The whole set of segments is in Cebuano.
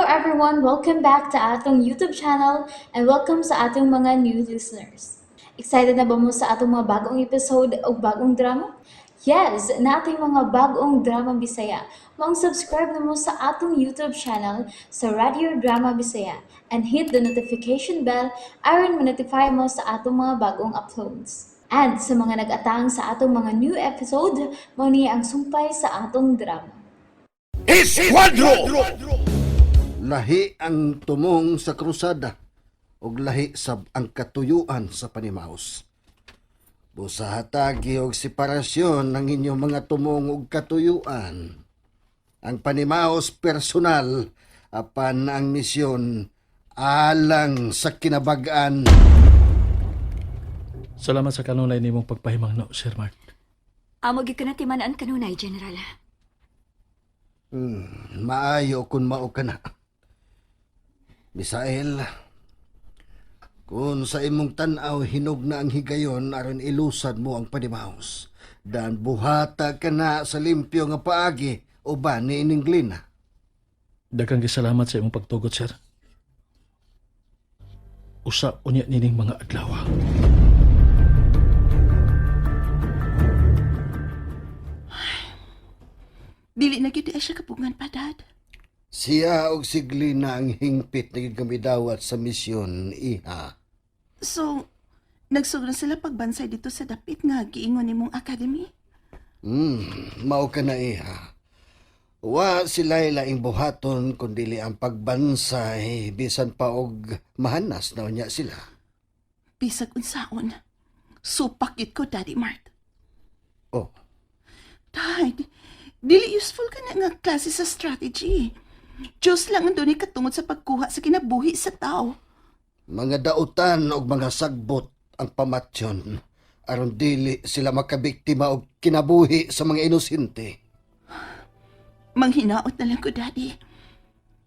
everyone! Welcome back to atong YouTube channel and welcome sa atong mga new listeners. Excited na ba mo sa atong mga bagong episode o bagong drama? Yes, naa tay mga bagong drama Bisaya. Maong subscribe na mo sa atong YouTube channel sa Radio Drama Bisaya and hit the notification bell aron ma-notify mo sa atong mga bagong uploads. And sa mga nag-atang sa atong mga new episode, mao ni ang sumpay sa atong drama. Esquadro! Lahi ang tumong sa krusada ug lahi sab ang katuyuan sa panimaos. Busa hatagi og separasyon ang inyong mga tumong ug katuyuan. Ang panimaos personal apan ang misyon alang sa kinabag-an. Salamat sa kanunay nimong pagpahimangno, Sir Mark. Amo gyud ka na timan-an kanunay, General. Maayo kung mao ka na. Misael, kung sa imong tan-aw hinog na ang higayon aron ilusad mo ang panimaos. Dan buhata ka na sa limpyo nga paagi uban ni ining Glina. Daghang salamat sa imong pagtugot, sir. Usa unya nining mga adlaw. Dili na gyud siya kapugngan pa, Dad. Siya og si Glina ang hingpit na gidawat sa misyon, iha. So, nagsugod na sila pagbansay dito sa dapit nga giingon nimong academy. Mao ka na, iha. Wa sila laing buhaton kun dili ang pagbansay bisan pa og mahanas na unya sila. Bisag unsaon. Supak gyud ko, Daddy Mart. Oh, Dad, dili useful ka na nga klase sa strategy. Diyos lang ang dunay katungod sa pagkuha sa kinabuhi sa tao. Mga dautan og mga sagbot ang pamatyon aron dili sila makabiktima og kinabuhi sa mga inosente. Manghinaot na lang ko, Daddy.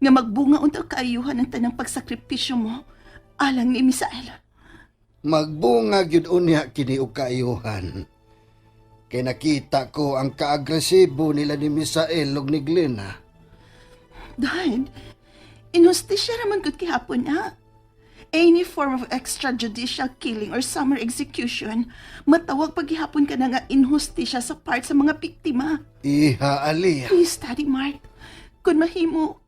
Nga magbunga unta kaayuhan ang tanang pagsakripisyo mo alang ni Misael. Magbunga gyud unya kini og kaayuhan. Kay nakita ko ang kaagresibo nila ni Misael ug ni Glena. Dad, inhustisya raman gud gihapon na. Any form of extrajudicial killing or summary execution, matawag paghihapon ka na nga inhustisya sa part sa mga biktima. Iha, Aliyah. Please, Daddy Mark, kung mahimo,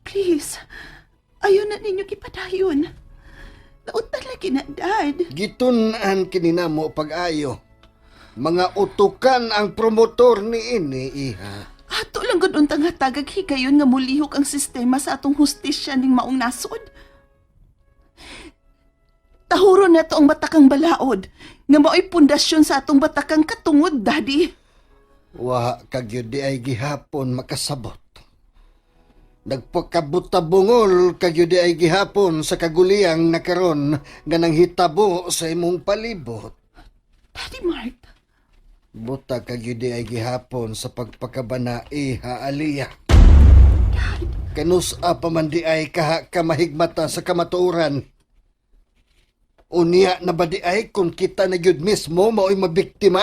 please, ayaw na ninyo gipadayon. Dautan lagi na, Dad. Gitun-an kini namo pag-ayo. Mga utukan ang promotor ni ini, iha. Ato lang gud untang hatagag higayon nga mulihok ang sistema sa atong hustisya ning maong nasod. Tahuro na to ang batakang balaod nga mao'y pundasyon sa atong batakang katungod, Daddy. Wa ka gyud di ay gihapon makasabot. Nagpakabutabungol ka gyud di ay gihapon sa kaguliyang nakaron nga nanghitabo sa imong palibot. Daddy Mart, Buta ka gyud di ay gihapon sa pagpakabana, iha Aliya. Kanus-a pa man di ay kaha ka mahigmata sa kamatuoran. Unya na ba di ay kung kita na gyud mismo mao'y mabiktima?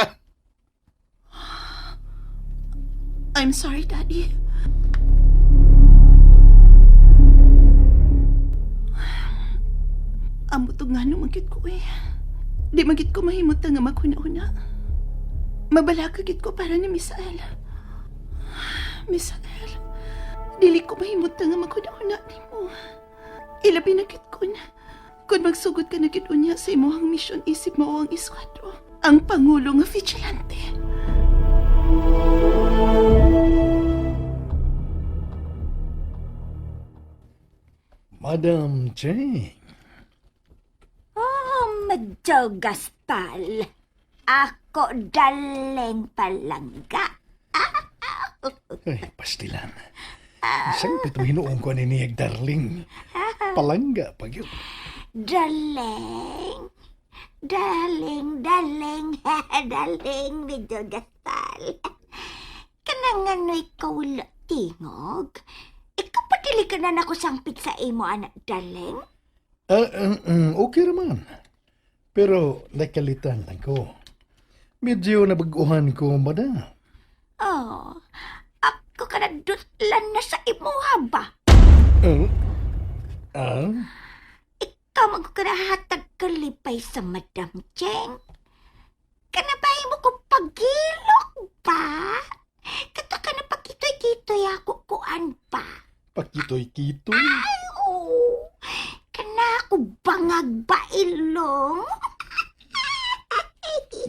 I'm sorry, Daddy. Amo to nga no magit ko eh. Di magit ko mahimutang nga maghuna-huna. Mabalaka gid ko para ni Misael. Misael, dili ko mahimutang nga maghuna-huna nimo. Ilabi na gid ko na. Kung magsugod ka na gid unya sa imong misyon isip mo ang iswadro. Ang pangulo nga vigilante. Madam Cheng. Oh, Medyo Gaspal. Ako daling palangga. Ay, pastilan. Isang pito hinuong ko ni niyag, darling. Palangga pag yun. Daling. Daling, daling, daling, medyo Gaspal. Kanang ano'y kaula tingog. Ikaw patili ka na nako sangpit sa imo, anak, daling. Okay raman. Pero nakalitan lang ko. Medyo nabaguhan ko, madam. Oh, ako ka na dutlan na sa imuha ba? Ah? Ikaw magkarahatag kalipay sa Madam Cheng. Kanabay mo ko pagilok ba? Kato ka na pakitoy-kitoy ako kuan ba? Pakitoy-kitoy. Ay, oo. Kana ako bangag ba ilong?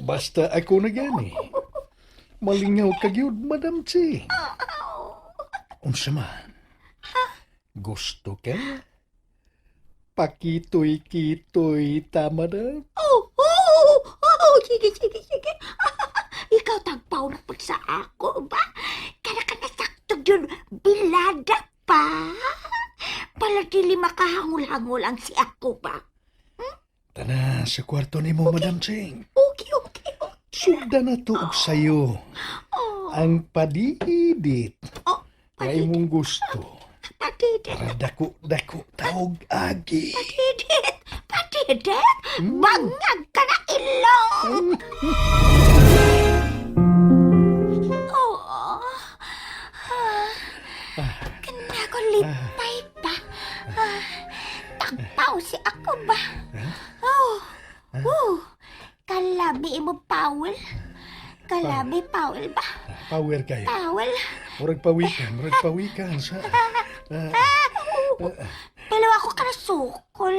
Basta ako na gani. Malingaw ka gyud, Madam Ching. Unsa man? Gusto ka? Pakitoy-kitoy ta, madam? Oh, sige, sige, sige. Ikaw tagpaw na po sa ako ba? Kana ka nasakto yun, bilada pa. Pala dili makahangol-hangol ang si ako ba? Tana, sa kwarto nimo, Madam Ching. Okay. Sugda na to og sayo. Ang padidit. Oh, Nga imong gusto. Patidit, Para dako-dako taog agi. patidit, patidit. Bangag ka na ilong. Oo. Kana ko lipay pa. Ah, Tagpaw si ako ba? Oh. Oh. Kalabi mo, Paul. Kalabi, Paul ba? Power kayo. Paul. Murag pawikan sa. Pero ako ka na sukol.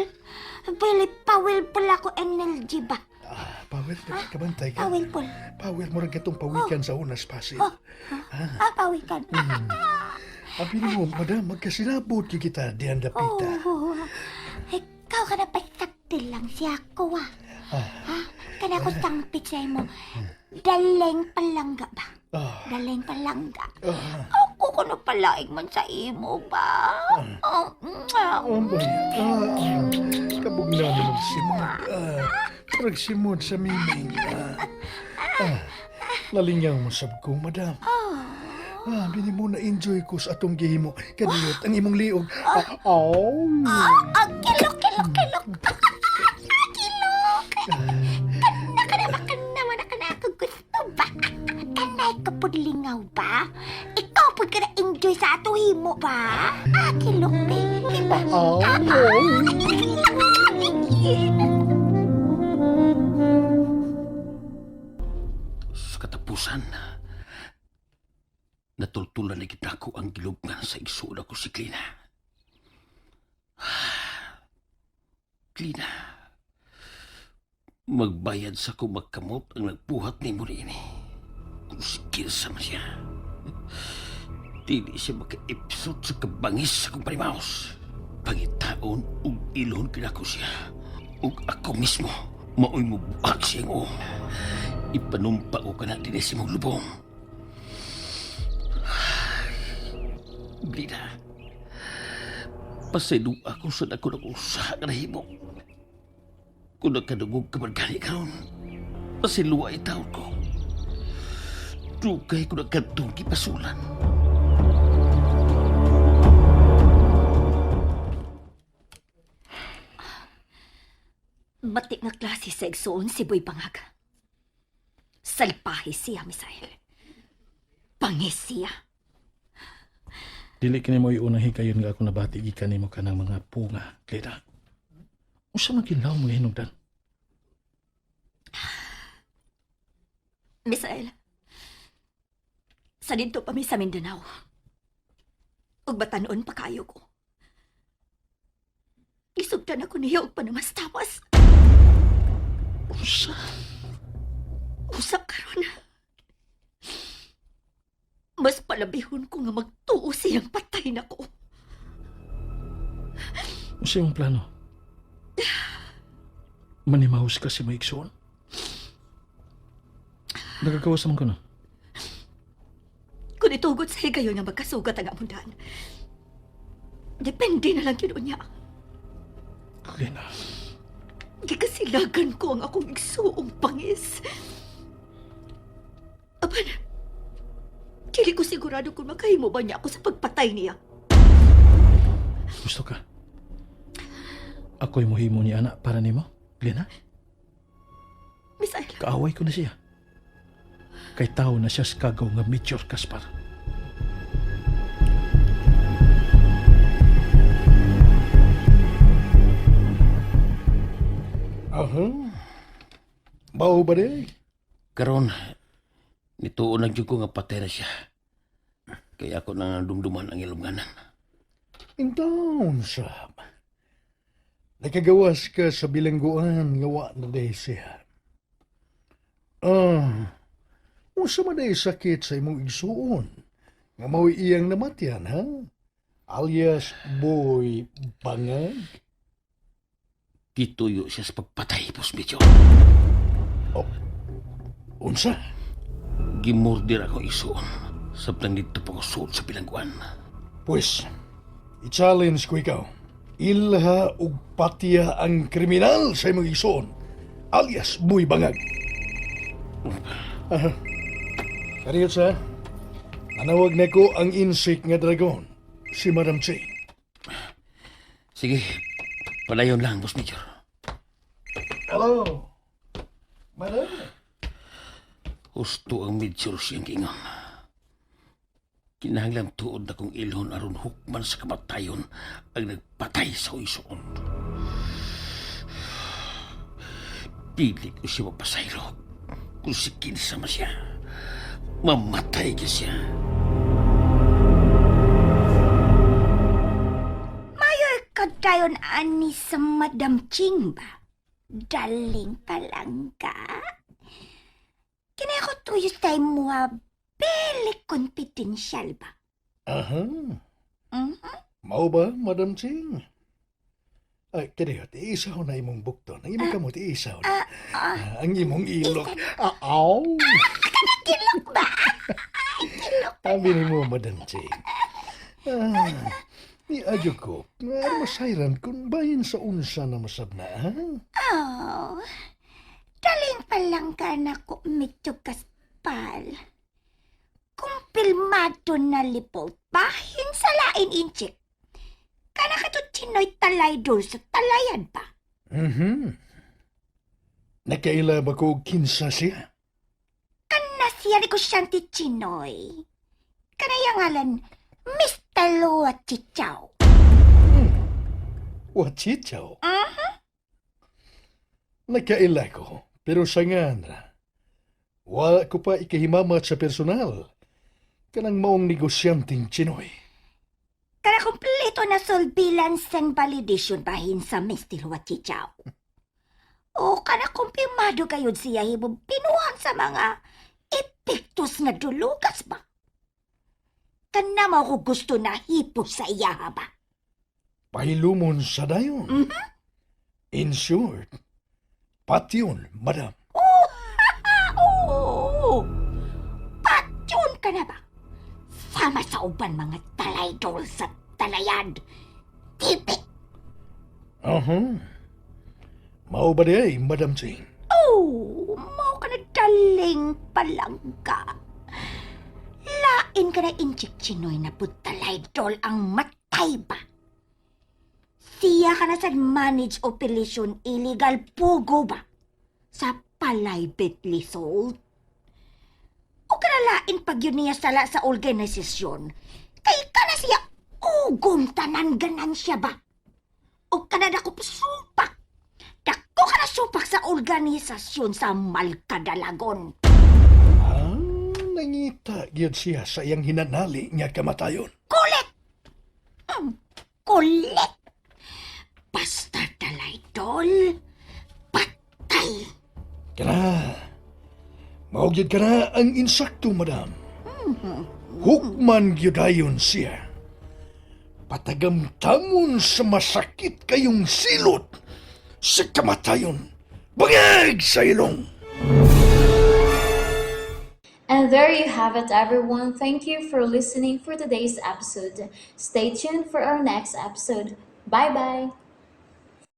Pili, Paul pala ko energy ba? Ah, power ka, kabantay ka. Paul pol. Power murag katong pawikan sa unas pasil. Ah, pawikan. Abi nimo, madam, magkasilabot gyud kita diyan dapita. Oh, ikaw ka na pasakti lang siya ako ah. Ha? Kana ko sangpit sa imo. Daleng palangga ba? Ah. Daleng palangga. Ako ko na palaing man sa imo ba? Oh, mwah. Oh, boy. Kabog na naman simod. Ah, murag simod sa miming. Nalingaw mo sab ko, madam. Ah, bini mo na enjoy ko sa atong gihimo. Kadiyot ang imong liog. Ah, oh. Ah, kilok, kilok, kilok. Kilok. Kana ka na ba? Kana man na kana ako gusto ba? Kanay ka po lingaw ba? Ikaw po ka na enjoy sa ato himo ba? Ah, kilok, baby ba? Oh. Sa katapusan, natultulan na kita ko ang gilubngan sa igsuon ako si Klina. Klina, magbayad sa ko magkamot ang nagbuhat ni niini. Kung si Kilsa man siya. Dili siya maka-episode sa kabangis sa kong panimaos. Pangitaon ug ilon kinako siya. Ug ako mismo, maoy mo buhag siyang uong. Ipanumpa ko ka na din sa mong lubong. Blida. Pasaylo ako sa dako na usaha nga nahimo. Kung nagkadugog ka man gani karon, pasaylo ay taon ko. Dugay ko nagkantong gipasulan. Mati nga klase sa igsuon si Boy Bangag. Salpahe siya, Misael. Pangis siya. Dili kini mo iunang higayon nga ako nabati gikan nimo kanang mga punga, Gleda. Unsa man kinlaw mo hinungdan? Misael, sa dito pa mi sa Mindanao. Ug batanon pa kayo ko. Isugtan ako niya og panamastawas. Unsa? Usa karon. Mas palabihon ko nga magtuo siyang patay nako. Unsa imong plano? Manimaus ka si Maigsoon? Nagagawas man ko na. Kung itugot sa higayon nga magkasugat ang amundan. Depende na lang yun niya. Glena, Gikasilagan ko ang akong igsuong pangis. Apan, dili ko sigurado kung makahimo ba niya ako sa pagpatay niya. gusto ka? Ako'y muhimo ni anak para nimo, Glena? Miss Ayla, Kaaway ko na siya. Kay tao na siya sa kagaw nga Major Kaspar. Mao ba di? Karon, nituon na jud ko nga patay na siya. Kaya ako nang dumduman ang ilunganan. Intaon, sab. Nakagawas ka sa bilangguan nga wa na day siya. Ah, unsa man day sakit sa imong igsuon? Nga mao'y iyang namatyan, ha? Alias Boy Bangag? Gituyo siya sa pagpatay, Boss Medyo. Unsa? Gimurdir ako isuon. Sabtang dito pa ko suot sa bilangguan. Pues, i-challenge ko ikaw. Ilha ug patya ang kriminal sa imong igsuon, alias Boy Bangag. Aha. Kariyot sa, nanawag na ko ang insik nga dragon, si Madam Ching. Sige, palayon lang, Boss Major. Hello, Madam. Husto ang Major siyang giingon. Kinahanglan tuod na kong ilhon aron hukman sa kamatayon ang nagpatay sa isuon. Dili ko siya mapasaylo kung si kinsa man siya. Mamatay ka siya. Mayor ka dayon ani sa Madam Ching ba? Daling palangga. Kini ako tuyo sa mo ha, very confidential ba? Aha. Mhm. Mao ba, Madam Ching? Ay, kariyot, isaw na imong bukton. Ang imong kamot, isaw na. Ah, ang imong ilok. Ah, aw! Kilok ba? Sabi ni mo, Madam Ching. Ah, ni adyo ko, nga masayran kung bahin sa unsa na masab na, ha? Oh, daling palangga na ko medyo kaspal. Kumpilmado na lipot, bahin sa lain inchik. Kana ka to Chinoy talay doon sa talayan ba? Mhm. Nakaila ba ko og kinsa siya? Kana siya ni Kusyanti Chinoy. Kana yung ngalan, Mr. Lua Chichaw. Wachichaw? Nakaila ko, pero sa nga ra. Wala ko pa ikahimamat sa personal. Kanang maong negosyanteng Chinoy. Kana kompleto na surveillance and validation bahin sa Mr. Lua Chichaw. O kana kumpirmado kayo siya hibong pinuhan sa mga epektos nga dulugas ba? Kana mo ko gusto na hipo sa iya ba? Pahilumon sa dayon. In short, patyon, madam. Oo! Patyon ka na ba? Sama sa uban mga talaydol sa talayad. Tipi! Aha. Mao ba di ay, Madam Ching? Oh, mao ka na daling palangga. Lain ka na inchik chinoy na putalaydol ang matay ba? Siya ka na sa manage operation illegal pugo ba? Sa palay Bentley Salt? O kanalain pag yun niya sala sa organisasyon, kay ka na siya ugom tanan ganan siya ba? O kanada ko supak. Dako ka na supak sa organisasyon sa Malkadalagon. Ah, nangita gyud siya sa iyang hinanali nga kamatayon. Kulit! Kulit! Basta dalaydol, patay! Kana. Mao gyud kana ang insakto, madam. Hukman gyud ayon siya. Patagamtamon sa masakit kayong silot sa kamatayon. Bangag sa ilong! And there you have it, everyone. Thank you for listening for today's episode. Stay tuned for our next episode. Bye bye.